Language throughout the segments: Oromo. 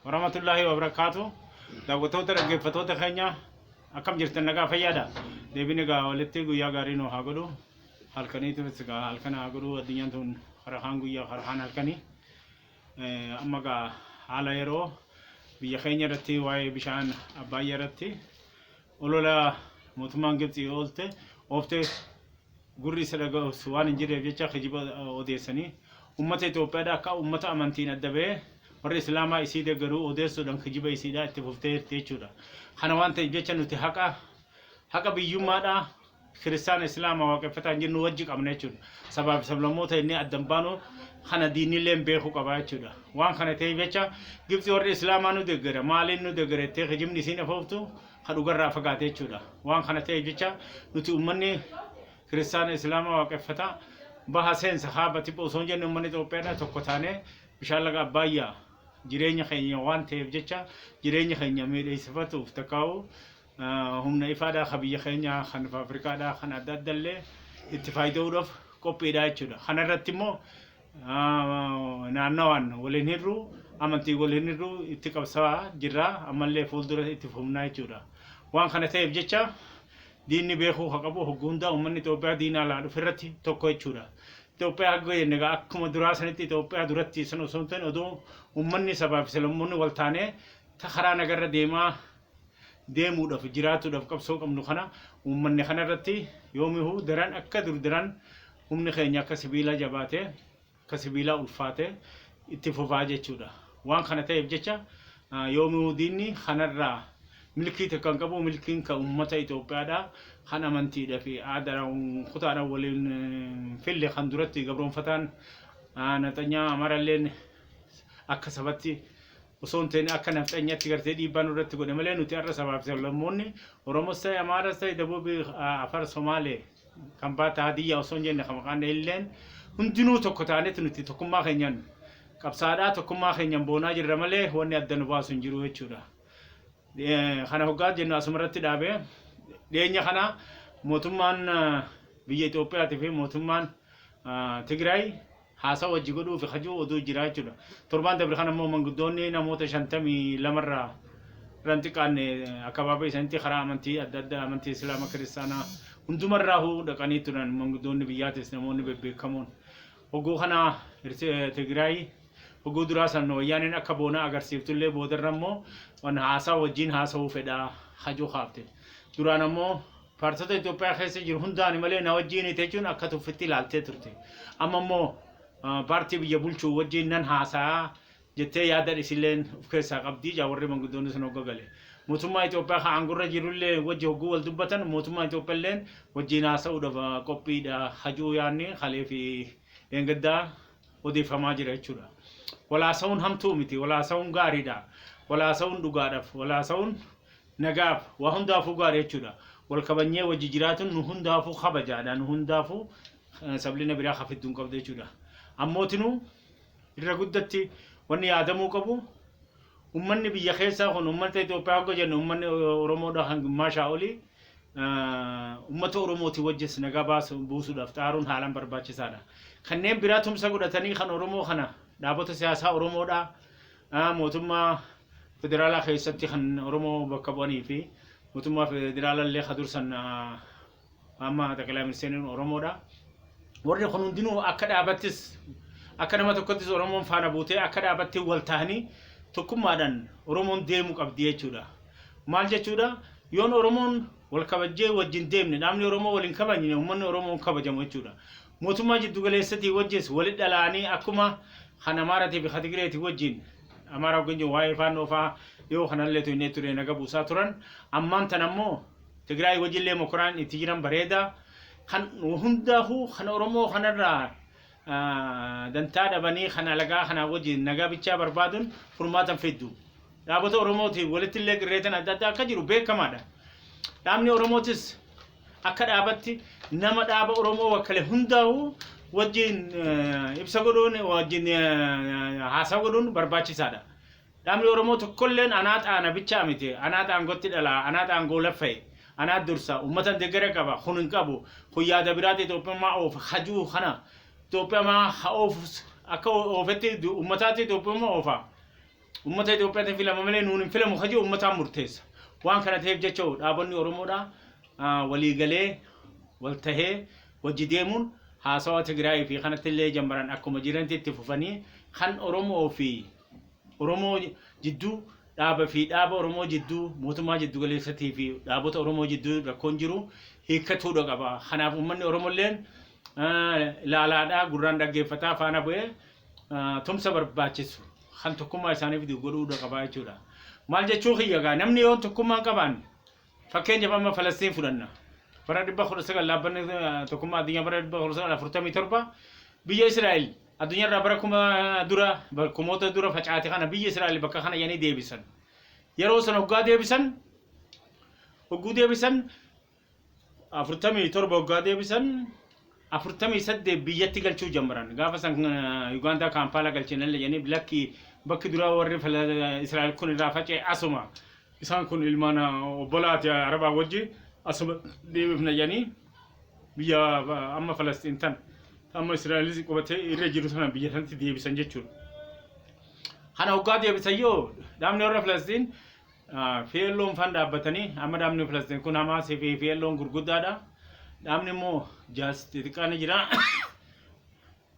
Warahmatullaahi wabarakaatu. Daawwattoota dhaggeeffattoota keenya akkam jirtan nagaa fayyaadha. Deebiin egaa walitti guyyaa gaarii nu haa godhu. Halkaniitus egaa halkan haa godhu addunyaan tun harahaan guyyaa harahaan halkanii. Amma egaa haala yeroo biyya keenya irratti waa'ee bishaan Abbaayyaa irratti olola mootummaan Gibxii oolte oofte gurri isa dhaga'us waan hin jirreef jecha kijiba odeessanii ummata Itoophiyaadha akka ummata amantiin adda ba'ee warri Islaamaa isii deeggaruu odeessuudhaan kijiba isiidha itti fuftee jirti jechuudha. Kana waan ta'eef jecha nuti haqa haqa biyyummaadha kiristaana Islaama waaqeffataa hin jirru wajji qabna jechuudha. Sabaa fi sablammoota inni addan baanu kana diinilleen beekuu qaba jechuudha. Waan kana ta'eef jecha Gibxi warri Islaamaa nu deeggara maaliin nu deeggara jettee kijibni isiin afooftu ka dhugarraa fagaate jechuudha. Waan kana ta'eef jecha nuti uummanni kiristaana Islaama waaqeffataa baha seensa kaaba tibba osoo hin jenne uummanni Itoophiyaadhaa tokko taanee bishaan laga Abbaayyaa jireenya keenya waan ta'eef jecha jireenya keenya miidheessifatuuf takkaa'u humna ifaadhaa kan biyya keenyaa kan faafrikaadhaa kan adda addallee itti fayyadamuudhaaf qophiidha jechuudha. Kana irratti immoo naannawaan waliin hir'uu amantii waliin hir'uu itti qabsaa jirra ammallee fuuldura itti fufnaa jechuudha. Waan kana ta'eef jecha diinni beekuu haa qabu hogguu hundaa uummanni Itoophiyaa diina alaa dhufe irratti tokko jechuudha. Itoophiyaa hanga jenne egaa akkuma duraa sanitti Itoophiyaa duratti san osoo hin ta'in odoo uummanni sabaa fi sablammoonni wal taanee karaa nagarra deemaa deemuudhaaf jiraatuudhaaf qabsoo qabnu kana uummanni kana irratti yoomihuu daran akka dur daran humni keenya akka sibiilaa jabaatee akka sibiilaa ulfaatee itti fufaa jechuudha. Waan kana ta'eef jecha yoomihuu diinni kanarraa milkii takka hin qabu milkiin kan uummata Itoophiyaadha kan amantiidha fi aadaadhaan kutaadhaan waliin fille kan duratti gabroonfataan nafxanyaa Amaaralleen akka sabatti osoo hin ta'in akka nafxanyatti gartee dhiibbaa nurratti godhe malee nuti har'a sabaaf sablammoonni Oromos ta'e Amaaras ta'e Dabuubi Afar Somaalee kan baata Hadiyyaa osoo hin jenne kan maqaan illeen hundinuu tokko taanetti nuti tokkummaa keenyaan qabsaadhaa tokkummaa keenyaan boonaa jirra malee wanni adda nu baasu hin jiru jechuudha. Kana hoggaa jennu asumarratti dhaabee dhiyeenya kana mootummaan biyya Itoophiyaatii fi mootummaan Tigraay haasawa wajji godhuufi kajuu oduu jira jechuudha. Torbaan dabre kana immoo manguddoonni namoota 52 irraa irra hin xiqqaanne akkabaabaa isaaniitti karaa amantii adda addaa amantii Islaama Kiristaanaa hundumarraahuu dhaqanii turan manguddoonni biyyaatis namoonni bebbeekamoon. Hogguu kana Tigraay hogguu duraa san wayyaaneen akka boonaa agarsiiftullee boodarra immoo waan haasaa wajjin haasa'uu fedha hajuu kaafte. Duraan ammoo Paartota Itoophiyaa keessa jiru hundaani malee na wajjiini jechuun akka tuffitti ilaaltee turte. Amma immoo paartii biyya bulchuu wajjiin nan haasa'a jettee yaada isilleen of keessaa qabdi jaa warri manguddoonni sun hogga gale. Mootummaa Itoophiyaa kan aangorra jirullee wajji hogguu wal dubbatan mootummaa Itoophiyaalleen wajjiin haasa'uudhaaf qophiidha hajuu yaanni kalee fi dheengaddaa odeeffamaa jira jechuudha. Wal haasa'uun hamtuu miti, wal haasa'uun gaariidha, wal haasa'uun dhugaadhaaf, wal haasa'uun nagaaf waa hundaafuu gaarii jechuudha. Wal kabanyee wajji jiraatuun nu hundaafuu kabajaadha. Nu hundaafuu sablina biraa ka fiddu hin qabdu jechuudha. Ammootinuu irra guddatti wanni yaadamuu qabu ummanni biyya keessaa kun ummata Itoophiyaa hogga jennu ummanni Oromoodha kan gimmaashaa olii ummata Oromootii wajjis nagaa baasu buusuudhaaf xaaruun haalaan barbaachisaadha. Kanneen biraa tumsa godhatanii kan Oromoo kana dhaabota siyaasaa Oromoodhaa mootummaa federaalaa keessatti kan Oromoo bakka bu'anii fi mootummaa federaalaa illee ka dursan amma xaqilaa ministeeriin Oromoodha. Warri kun hundinuu akka dhaabattis akka nama tokkottis Oromoon faana buutee akka dhaabatti wal ta'anii tokkummaadhaan Oromoon deemuu qabdi jechuudha. Maal jechuudha? Yoon Oromoon wal kabajjee wajjin deemne dhaabni Oromoo wal hin kabajne uummanni Oromoo hin kabajamu jechuudha. Mootummaa jiddu galeessatii wajjis wali dhalaanii akkuma kan Amaaratii fi kan Tigireetii wajjin Amaaraa wajjin waa'ee faannoo fa'aa dhiyoo kanallee tuqnee ture naga buusaa turan. Ammaan tan ammoo Tigraay wajjillee mokoraan itti jiran bareeda. Kan hundaafuu kan Oromoo kanarraa dantaa dhabanii kan alagaa kanaa wajjin nagaa bichaa barbaaduun furmaata hin fiddu. Dhaabota Oromootiin walitti illee qirreetan adda addaa akka jiru beekamaadha. Dhaabni Oromootis akka dhaabatti nama dhaaba Oromoo wakkale hundaa'u wajjin ibsa godhuun wajjin haasaa godhuun barbaachisaadha. Dhaabni Oromoo tokkolleen anaa xaana bichaa miti anaa xaangotti dhalaa anaa xaangoo laffa'e anaa dursa uummata deggara qaba kun hin qabu kun yaada biraati Itoophiyummaa oofa hajuu kana Itoophiyummaa haa oofus akka oofetti uummataatti Itoophiyummaa oofa. Uummata Itoophiyaatiin filama malee nuun hin filamu kaji uummataan murteessa. Waan kana ta'eef jecha dhaabonni Oromoodha waliigalee wal tahee wajji deemuun haasawa Tigraayii fi kanatti illee jammaran akkuma jiranitti itti fufanii kan Oromoo fi Oromoo jidduu, dhaaba fi dhaaba Oromoo jidduu, mootummaa jiddu galeessatii fi dhaabota Oromoo jidduu rakkoon jiru hiikkatuudha qaba. Kanaaf uummanni Oromolleen ilaalaadhaa gurraan dhaggeeffataa faana bu'ee tumsa barbaachisu kan tokkummaa isaaniif godhuudha qaba jechuudha. Maal jechuu kiyya gaa, namni yoo tokkummaa hin qabaanne, fakkeenyaaf amma Falastiin fudhanna. Bara 19 dhaabbanni tokkummaa addunyaa bara 1947 biyya Israa'el addunyaarraa bara kuma dura kumoota dura facaate kana biyya Israa'el bakka kana jedhanii deebisan. Yeroo sana hoggaa deebisan, hogguu deebisan, 47 hoggaa deebisan, 48 biyyatti galchuu jammaran. Gaafa san Yugaandaa Kaampaala galchinallee jedhanii, lakki, bakki duraa warri Israa'el kun irraa faca'e asuma. Isaan kun ilmaan obbolaati Arabaa wajji, asuma deebifna jedhanii biyya amma Falastiin tan amma Israa'elis qubatee irra jiru sana biyya sanatti deebisan jechuudha. Kana hoggaa deebisan yoo dhaabni warra Falastiin PLO'n fan dhaabbatanii, amma dhaabni Falastiin kun Hamaasii fi PLO'n gurguddaadha. Dhaabni immoo jaas xixiqqaan ni jira.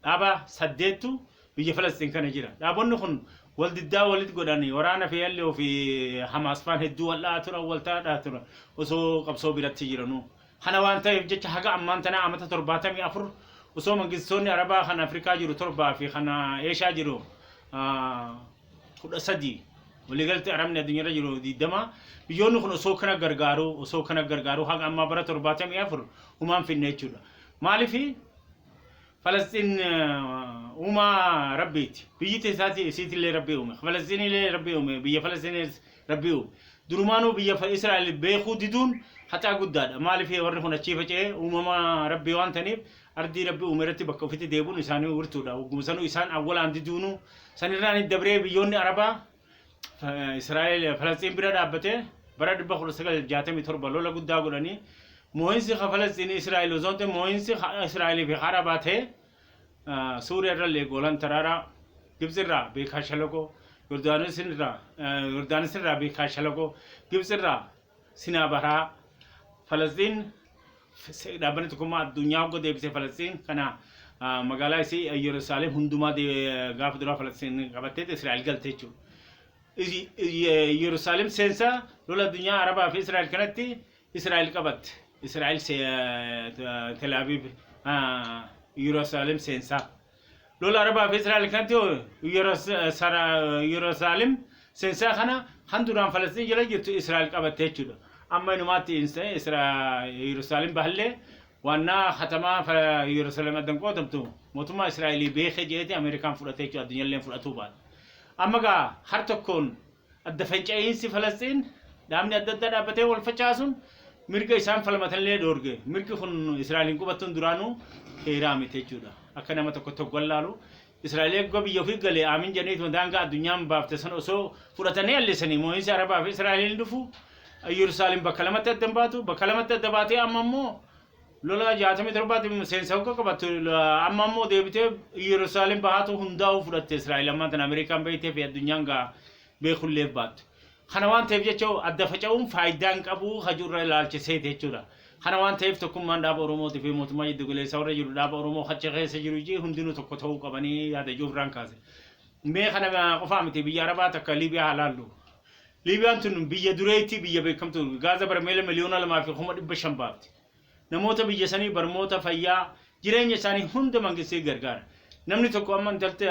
Dhaaba saddeettu biyya Falastiin kana jira. Dhaabonni kun wal diddaa walitti godhanii waraana PLO fi Hamaas faan hedduu wal dha'aa turan, wal ta'aa turan osoo qabsoo biratti jiranuu. Kana waan ta'eef jecha haga ammaan tanaa amata 74 osoo mangistoonni Arabaa kan Afrikaa jiru torbaa fi kan Eeshaa jiru 13, waliigalatti Arabni addunyaarra jiru 20, biyyoonni kun osoo kana gargaaruu haga ammaa bara 74 humaan finne jechuudha. Maaliif? Falastiin uumaa Rabbiiti. Biyyi isaati isiitillee Rabbii uume. Falastiin Rabbii uume. Biyya Falastiin Rabbii uume. Durumaanuu biyya Israa'el beekuu diduun haxaa guddaadha. Maaliif? Warri kun achii faca'ee uumama Rabbii waan ta'aniif ardii Rabbii uume irratti bakka ofitti deebi'uun isaanii wirtuudha. Hogguma sanuu isaan awwalaan diduunuu sanirraan dabree biyyoonni Arabaa Israa'el Falastiin bira dhaabbatee bara 1967 lola guddaa godhanii moo'insi Falastiin Israa'el osoo hin ta'in moo'insi Israa'elii fi Arabaa ta'e. Suuriyaa irra illee Goolan Taraaraa, Gibxi irraa Beekaa Shalaqoo, Yordaanos irraa Beekaa Shalaqoo, Gibxi irraa Sinaa Baraa, Falastiin dhaabbanni tokkummaa addunyaa hogga deebisee Falastiin kana magaalaa isii Yerusaalem hundumaa gaafa duraa Falastiin qabattee Israa'el galte jechuudha. Yerusaalem seensaa lola addunyaa Arabaa fi Israa'el kanatti Israa'el qabatte. Israa'el Tel Aviv Yerusaalem seensaa. Lola Arabaa fi Israa'el kanatti Yerusaalem seensaa kana kan duraan Falastiin jala jirtu Israa'el qabatte jechuudha. Amma inumaatti Yerusaalem bahallee waannaa katamaa Yerusaalem addan qoodamtu mootummaa Israa'elii beekee jeeti Ameerikaan fudhate jechuudha, addunyaallee fudhatuu baate. Amma gaa har tokkoon adda finca'iinsi Falastiin dhaabni adda addaa dhaabbatee wal facaasuun mirga isaan falmatanillee dhoorge. Mirgi kun Israa'eliin qubattuun duraanuu heeraa miti jechuudha. Akka nama tokko tokko wallaalu Israa'el eeggaa biyya ofii galee aamin jedhanii daangaa addunyaan baafte sana osoo fudhatanii allisanii moo'insi Arabaa fi Israa'eliin dhufu Yerusaalem bakka lamatti adda baatu, bakka lamatti adda baatee amma immoo lola 67tti seensa hogga qabattu, amma immoo deebitee Yerusaalem bahaatu hundaa'uu fudhatte Israa'el ammaa tana Ameerikaan beektee fi addunyaan gaa beekulleef baattu. Kana waan ta'eef jecha adda faca'uun faayidaa hin qabu hajurra ilaalchiseeti jechuudha. Kana waan ta'eef tokkummaan dhaaba Oromootii fi mootummaa jiddu galeessaa warra jiru, dhaaba Oromoo achi keessa jiru jee hundinuu tokko ta'uu qabanii yaada ijoofraan kaase. Mee kana qofaa miti, biyya Arabaa takka Liibiyaa haa laallu. Liibiyaan tun biyya dureetti, biyya beekamtu, gaaza barmeela 2,500,000 baafti. Namoota biyya sanii barmoota, fayyaa, jireenya isaanii hunda mangistii gargaara. Namni tokko amma intalti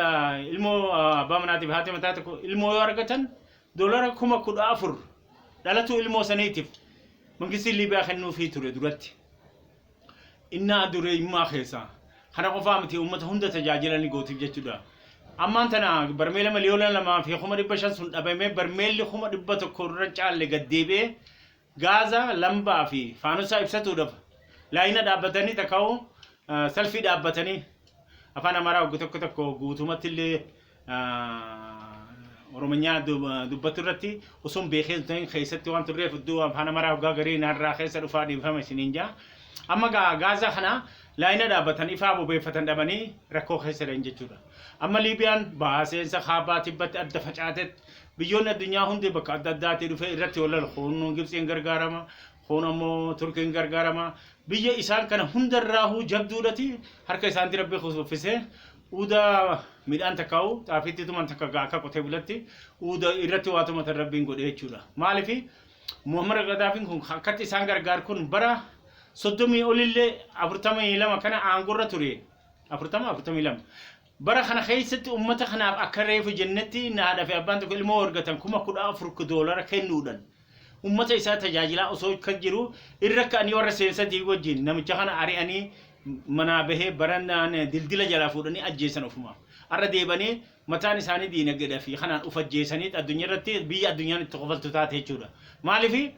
ilmoo abbaa manaatiif haati mataa tokko ilmoo yoo argatan doolara 14,000 dhalatu ilmoo saniitiif mangistiin Liibiyaa kennuufii ture duratti. Innaa dureeyummaa keessaa. Kana qofaa miti, uummata hunda tajaajila ni gootiif jechuudha. Ammaan tana barmeela 2,200,000 sun dhabamee barmeelli 100,000 irra caalle gad deebi'ee gaaza lambaa fi faanusaa ibsatuudhaaf laayina dhaabbatanii takka'u salfii dhaabbatanii afaan Amaaraa wagga tokko tokko guutumatti illee Oromonyaa dubbatu irratti osoo hin beekee hin ta'in keessatti waan turreef iddoo afaan Amaaraa waggaa garii narraa keessa dhufaa, dhiifama isiniin jaa. Amma gaaza kana laayina dhaabbatan ifaa bobeeffatan dhabanii rakkoo keessa jiran jechuudha. Amma Liibiyaan bahaa seensa kaabaa tibbatti adda facaatetti biyyoonni addunyaa hundi bakka adda addaatii dhufee irratti wal lola. Kun Gibxiin gargaarama, kun ammoo Turkiin gargaarama. Biyya isaan kana hundarraahuu jabduudhati harka isaanitti Rabbi kuffisee uuda midhaan takkaa'u xaafiitti tuman takka akka qotee bulatti uuda irratti waa tumatan Rabbiin godhe jechuudha. Maaliif Muhammad Gadaafiin kun akkatti isaan gargaar kun bara 30 olillee 42 kana aangorra ture. 40 42. Bara kana keessatti ummata kanaaf akka reefu jennetti haadha fi abbaan tokko ilmoo argatan 14,000 doolara kennuudhaan ummata isaa tajaajilaa osoo kan jiru irra ka'anii warra seensatii wajjin namicha kana ari'anii manaa bahee barannaan dildila jalaa fuudhanii ajjeesan ofumaaf. Har'a deebanii mataan isaanii diinagdeedhaa fi kanaan uf ajjeesanii addunyaa irratti biyya addunyaan itti kofaltu taate jechuudha. Maaliif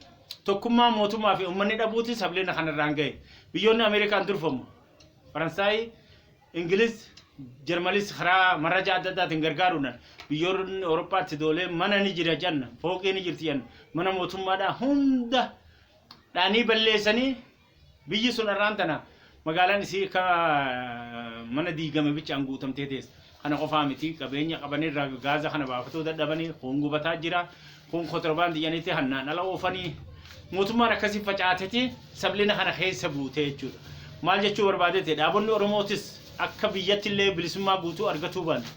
tokkummaa mootummaa fi uummanni dhabuuti sableena kanarraan gahe. Biyyoonni Ameerikaan durfamu Faransaay, Ingiliz, Jarmanis karaa maraja adda addaatiin gargaaruudhaan biyyoonni Awurooppaatti doolee mana ni jira janna, fooqii ni jirti janna, mana mootummaadhaa hunda dhaanii balleessanii biyyi sun har'aan tana magaalaan isii akka mana diigame bichaan guutamtee teesse. Kana qofaa miti qabeenya qabanirraa gaaza kana baafatuu dadhabanii kun gubataa jira, kun kontirbaandii jedhaniitti hannaan ala oofanii mootummaan akkasii facaateti sablina kana keessa buute jechuudha. Maal jechuu barbaadeeti dhaabonni Oromootis akka biyyatti illee bilisummaa guutuu argatuu baanne.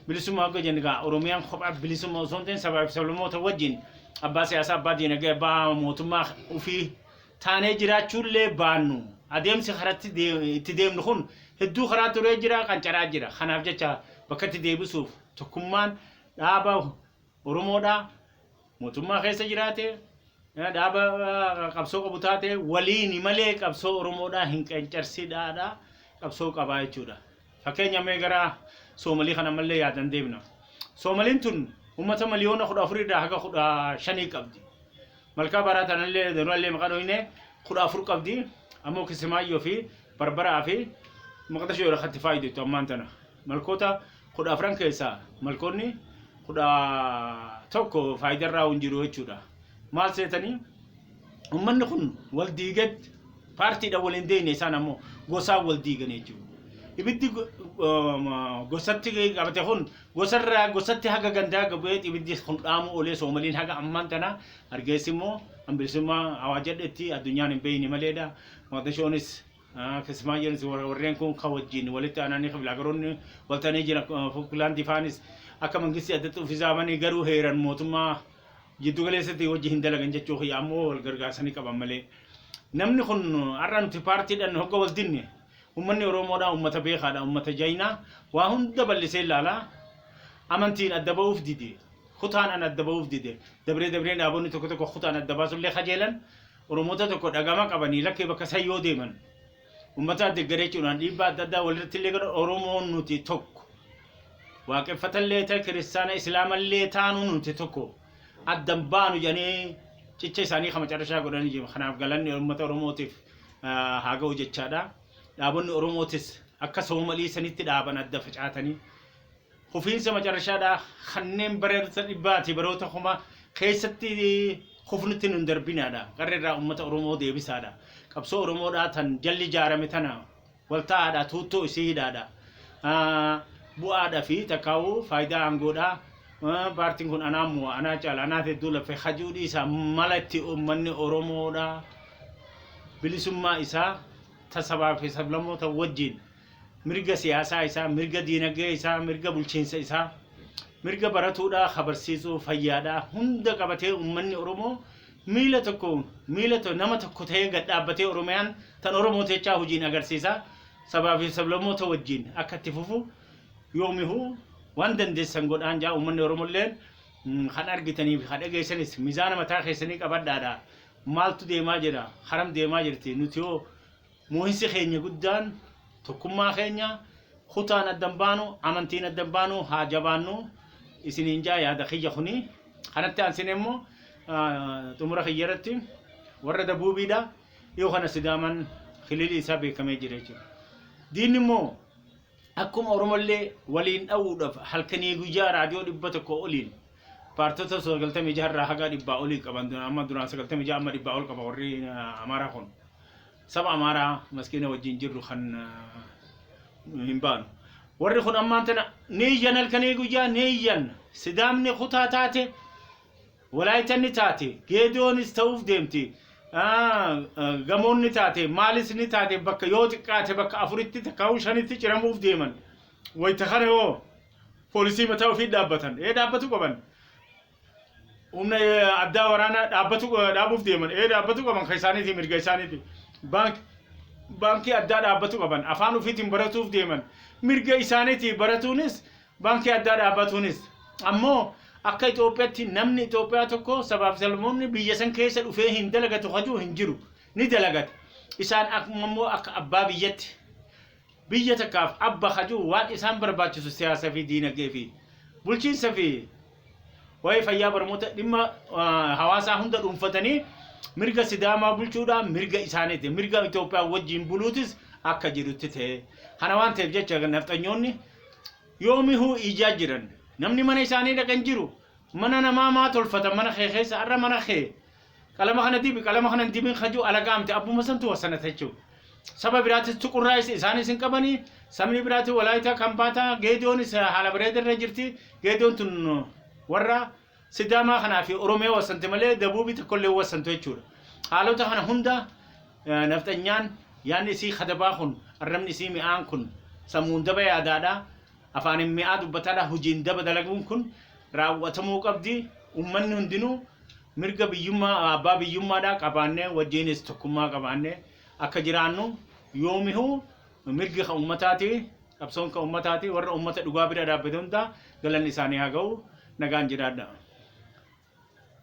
Bilisummaa akka jennu egaa Oromiyaan kophaa bilisummaa osoo hin ta'in sabaa fi sablammoota wajjin abbaa siyaasaa, abbaa diinagdee, abbaa mootummaa ofii taanee jiraachuullee baannu adeemsi karatti itti deemnu kun hedduu karaa turee jira, qancaraa jira. Kanaaf jecha bakka itti deebisuuf tokkummaan dhaaba Oromoodhaa mootummaa keessa jiraate dhaaba qabsoo qabu taate waliin malee qabsoo Oromoodhaa hin qancarsidhaadha qabsoo qabaa jechuudha. Fakkeenya mee gara Soomalii kana ammallee yaadan deemna. Soomaliin tun uummata 14 miliyoona irraa haga 15 qabdi. Malkaa baraa tanallee durallee maqaa dhoyne 14 qabdi. Ammoo Kisimaayyoo fi Barbaraa fi Maqdashoo irra katti faayidettu ammaan tana. Malkoota 14 keessaa malkoonni 11 faayidarraa hin jiru jechuudha. Maal seetanii uummanni kun wal diigetti paartiidhaan wal hin deemne isaan ammoo gosaan wal diigan jechuudha. Ibiddi gosatti qabate kun gosarraa gosatti haga gandaa gabu'ee ibiddi kun dhaamuu oolee Soomaliin haga ammaan tana Hargeysi immoo bilisummaa hawaajadhetti addunyaan hin beekne maleedha. Moqdishoonis Kismaayyoonis warreen kun kan wajjin walitti aananii kifilaagaroonni waltanii jira. Fuuklaandii faanis akka mangistii addatti ufisaamanii garuu heeran mootummaa jiddu galeessatti wajji hin dalagan jechuu kiyya ammoo wal gargaarsanii qaban malee. Namni kun har'a nuti paartiidhaan hogga wal dinne uummanni Oromoodhaa uummata beekaadha uummata jaynaa waa hunda bal'isee ilaala. Amantiin adda ba'uuf dide. Kutaan an adda ba'uuf dide. Dabree dabree dhaabonni tokko tokko kutaan adda baasullee kajeelan. Oromoota tokko dhagama qabanii lakkee bakka san yoo deeman uummata deeggaree jechuudhaan dhiibbaa adda addaa walirratti illee godhan Oromoon nuti tokko. Waaqeffatallee ta'e kiristaana islaamallee taanu nuti tokko addan baanu jedhanii cicha isaanii kama carrashaa godhanii jiru. Kanaaf galanni uummata Oromootiif haa ga'u jechaadha. Dhaabonni Oromootis akka Soomalii sanitti dhaaban adda facaatanii kufiinsa macarrashaadha kanneen baroota dhibbaati baroota kuma keessatti kufnutti nun darbinaadha. Qarreerraa uummata Oromoo deebisaadha. Qabsoo Oromoodhaa tan jalli ijaarame tana walta'aadha tuuttoo isii hidhaadha. Bu'aadha fi takkaa'uu faayidaa aangoodha. Paartiin kun anaa mu'a anaa caala anaa hedduu lafee hajuu dhiisa mala itti uummanni Oromoodha. Bilisummaa isaa ta sabaa fi sablammoota wajjin mirga siyaasaa isaa, mirga diinagdee isaa, mirga bulchiinsa isaa, mirga baratuudhaa, kabarsiisuu, fayyaadhaa hunda qabatee uummanni Oromoo miila tokko miila nama tokko ta'ee gad dhaabbatee Oromiyaan tan Oromoo jechaa hojiin agarsiisa. Sabaa fi sablammoota wajjin akka itti fufu yoomihu waan dandeessan godhaan jaa uummanni Oromolleen kan argitanii fi kan dhageessanis mizaana mataa keessanii qabadhaadha. Maaltu deemaa jira? Haram deemaa jirti. Nuti yoo Moohinsi keenya guddaan tokkummaa keenya kutaan addan baanu amantiin addan baanu haa jabaannu isiniin jaa yaada kiyya kuni kanatti aansine immoo xumura kiyya irratti warra dabuubiidha dhiyoo kana Sidaaman kililii isaa beekamee jira jechuudha. Diinni immoo akkuma Oromollee waliin dha'uudhaaf halkanii guyyaa raadiyoo 100 oliin paartota 96 irraa haga 100 olii qaban amma duraan 96 amma 100 ol qaba warri Amaaraa kun. Saba Amaaraa maskiina wajjin jirru kan hin baanu. Warri kun ammaan tana ni iyyan halkanii guyyaa ni iyyan. Sidaamni kutaa taate, Walaayitan ni taate, Geediyoonis ta'uuf deemti. Gamoon ni taate, maalis ni taate bakka yoo xiqqaate bakka afuritti takkaa'uu shanitti ciramuuf deeman. Wayita kana yoo poolisii mataa ofii dhaabbatan, ee dhaabbatu qaban. Humna addaa waraanaa dhaabbatu dhaabuuf deeman, ee dhaabbatu qaban kan isaaniiti mirga isaaniiti. Baankii addaa dhaabbatu qaban, afaan ofiitiin baratuuf deeman. Mirga isaaniiti baratuunis baankii addaa dhaabbatuunis. Ammoo akka Itoophiyaatti namni Itoophiyaa tokko sabaaf sablammoonni biyya san keessa dhufee hin dalagatu hajuu hin jiru. Ni dalagata. Isaan akkuma immoo akka abbaa biyyatti biyya takkaaf abba hajuu waan isaan barbaachisu siyaasa fi diinagdee fi bulchiinsa fi waa'ee fayyaa barmoota dhimma hawaasaa hunda dhuunfatanii mirga Sidaamaa bulchuudhaan mirga isaaniiti. Mirga Itoophiyaa wajjin buluutis akka jirutti ta'e. Kana waan ta'eef jecha nafxanyoonni yoomihuu ijaa jiran. Namni mana isaanii dhaqan jiru. Mana namaa maa tolfata mana kee keessa har'a mana kee qalama kana dibi qalama kana hin dibin kajuu alagaamte abbuma santu wasanata jechuudha. Saba biraatis tuqurraa isaanis hin qabanii sabni biraati Walaayitaa Kambaataa Geediyoonis haala bareeda irra jirti. Geediyoon tun warra Sidaamaa kanaa fi Oromiyaa wasante malee Dabuubii tokkollee wasantu jechuudha. Haalota kana hunda nafxanyaan yaadni isii kadabaa kun arrabni isii mi'aan kun sammuun daba yaadaadha. Afaanin mi'aa dubbataadha hojiin daba dalaguun kun raawwatamuu qabdi. Uummanni hundinuu mirga biyyummaa abbaa biyyummaadhaa qabaannee wajjiinis tokkummaa qabaannee akka jiraannu yoomihuu mirgi kan uummataati qabsoon kan uummataati warra uummata dhugaa bira dhaabbate hundaa galanni isaanii haa ga'u nagaan jiraadha.